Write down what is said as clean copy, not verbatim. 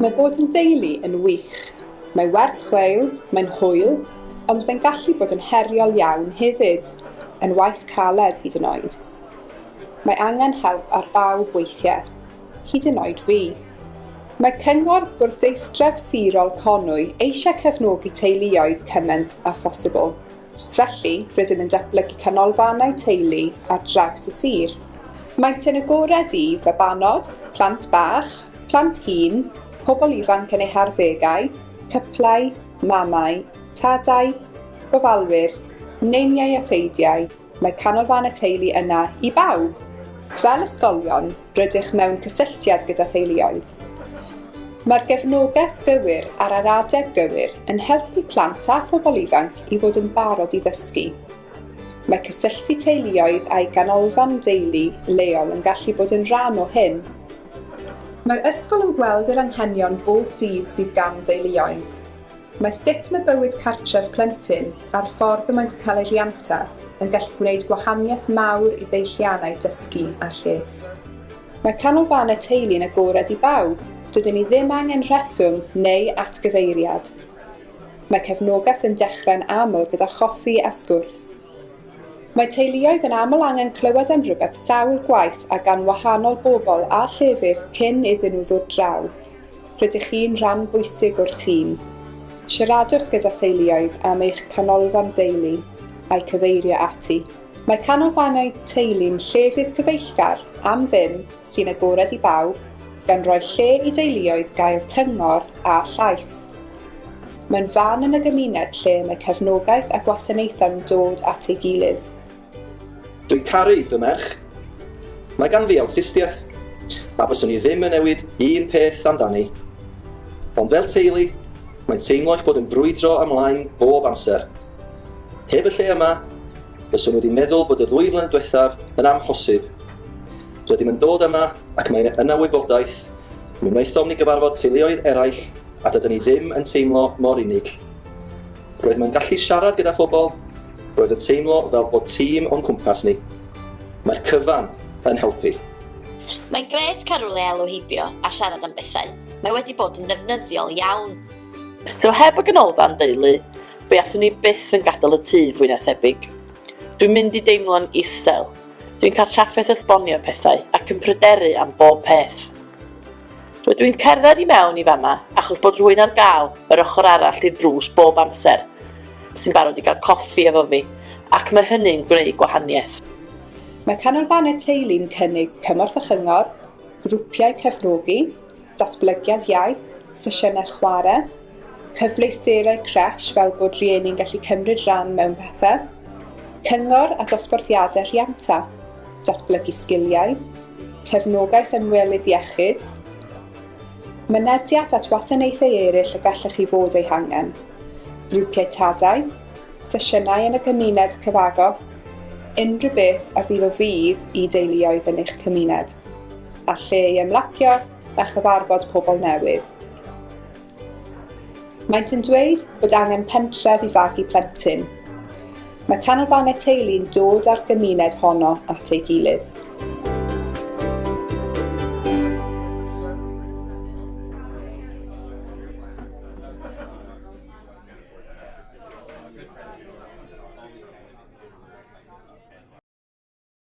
Mae bod yn deulu yn wych. Mae werth chweil, mae'n hwyl, ond mae'n gallu bod yn heriol iawn hefyd, yn waith caled hyd yn oed. Mae angen help ar bawb weithiau, hyd yn oed fi. Mae Cyngor Bwrdeistref Sirol Conwy eisiau cefnogi teuluoedd cymaint â phosibl. Felly, rydym yn datblygu canolfannau teulu ar draws y sir. Maent yn agored i fabanod, plant bach, plant hŷn, pobl ifanc yn eu harddegau, cyplau, mamau, tadau, gofalwyr, neiniau a theidiau, mae canolfannau teulu yna i bawb! Fel ysgolion, rydych mewn cysylltiad gyda theuluoedd. Mae'r gefnogaeth gywir ar yr adeg gywir yn helpu plant a phobl ifanc i fod yn barod i ddysgu. Mae cysylltu teuluoedd â'i ganolfan deulu leol yn gallu bod yn rhan o hyn. Mae'r ysgol yn gweld yr anghenion bob dydd sydd gan deuluoedd. Mae sut mae bywyd cartref plentyn a'r ffordd y maent yn cael eu rhianta yn gallu gwneud gwahaniaeth mawr i ddeilliannau dysgu a lles. Mae canolfannau teulu'n agored i bawb, dydyn ni ddim angen rheswm neu atgyfeiriad. Mae cefnogaeth yn dechrau'n aml gyda choffi a sgwrs. Mae teuluoedd yn aml angen clywed am rywbeth sawl gwaith a gan wahanol bobl a llefydd cyn iddyn nhw ddod draw. Rydych chi'n rhan bwysig o'r tîm. Siaradwch gyda theuluoedd am eich canolfan deulu a'u cyfeirio ati. Mae canolfannau teulu'n llefydd cyfeillgar, am ddim, sy'n agored i bawb, gan roi lle i deuluoedd gael cyngor a llais. Mae'n fan yn y gymuned lle mae cefnogaeth a gwasanaethau'n dod at ei gilydd. Dwi'n caru fy merch. Mae ganddi awtistiaeth, a fyswn i ddim yn newid un peth amdani. Ond fel teulu, mae'n teimlo eich bod yn brwydro ymlaen bob amser. Heb y lle yma, fyswn wedi meddwl bod y ddwy flynedd diwethaf yn amhosib. Rydym yn dod yma ac mae yna wybodaeth, mi wnaethom ni gyfarfod teuluoedd eraill a dydyn ni ddim yn teimlo mor unig. Roeddem yn gallu siarad gyda phobl, roedd yn teimlo fel bod tîm o'n cwmpas ni. Mae'r cyfan yn helpu. Mae'n grêt cael rhywle i alw heibio a siarad am bethau. Mae wedi bod yn ddefnyddiol iawn. So heb y ganolfan deulu, buaswn i byth yn gadael y tŷ fwy na thebyg. Dwi'n mynd i deimlo'n isel. Dwi'n cael trafferth esbonio pethau ac yn pryderu am bob peth. Rydw i'n cerdded i mewn i fama achos bod rhywun ar gael yr ochr arall i'r drws bob amser sy'n barod i gael coffi efo fi, ac mae hynny'n gwneud gwahaniaeth. Mae canolfannau teulu'n cynnig cymorth a chyngor, grwpiau cefnogi, datblygiad iaith, sesiynau chwarae, cyfleusterau crèche fel bod rhieni'n gallu cymryd rhan mewn pethau, cyngor a dosbarthiadau rhianta, datblygu sgiliau, cefnogaeth ymwelydd iechyd, mynediad at wasanaethau eraill y gallech chi fod eu hangen, grwpiau tadau, sesiynau yn y gymuned cyfagos, unrhyw beth a fydd o fudd i deuluoedd yn eich cymuned, a lle i ymlacio a chyfarfod pobl newydd. Maent yn dweud bod angen pentref i fagu plentyn. Mae canolfannau teulu'n dod â'r gymuned honno at ei gilydd.